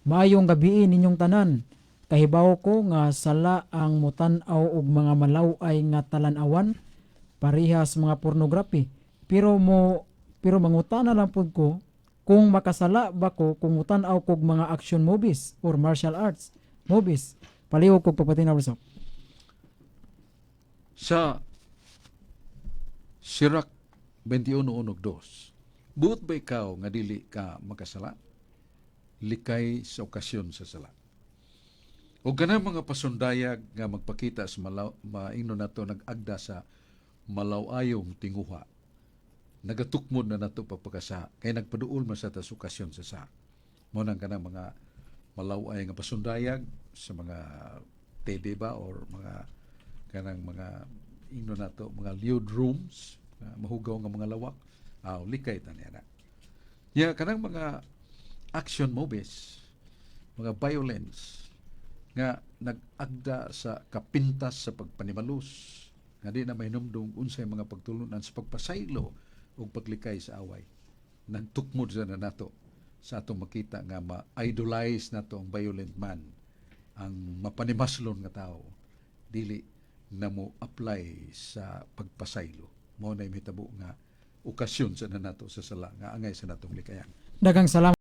Maayong gabii ninyong tanan. Kahibaw ko nga sala ang mutan-aw og mga malaw-ay nga talan-awan parehas mga pornography. Pero mangutana lang pud ko kung makasala ba ko kung mutan-aw kog mga action movies or martial arts movies. Palihog kog pagpatinaw, Sok. Sa Sirach 21:2, "Buot ba ikaw nga dili ka makasala? Likay sa okasyon sa sala." O kanang mga pasundayag nga magpakita sa malaw, maingno nato nag-agda sa malaw-ayong tinguha, nagatukmod na nato pagpakasa kay nagpaduol man sa tas okasyon sa sa. Mao nang kanang mga malaw-ay nga pasundayag sa mga TV ba or mga kanang mga ingno nato mga lewd rooms, mahugaw nga mga lawak, aw likay ta niya na. Ya kanang mga action movies, mga violence nga nag-agda sa kapintas sa pagpanimalus nga di na mahinumdum unsay mga pagtulunan sa pagpasaylo ug paglikay sa away, nagtukmod sa na nato sa atong makita nga ma-idolize nato ang violent man, ang mapanimaslon nga tao, dili na mo apply sa pagpasaylo. Mao na mahitabo nga okasyon sa na nato sa sala nga angay sa natong likayan. Daghang salamat.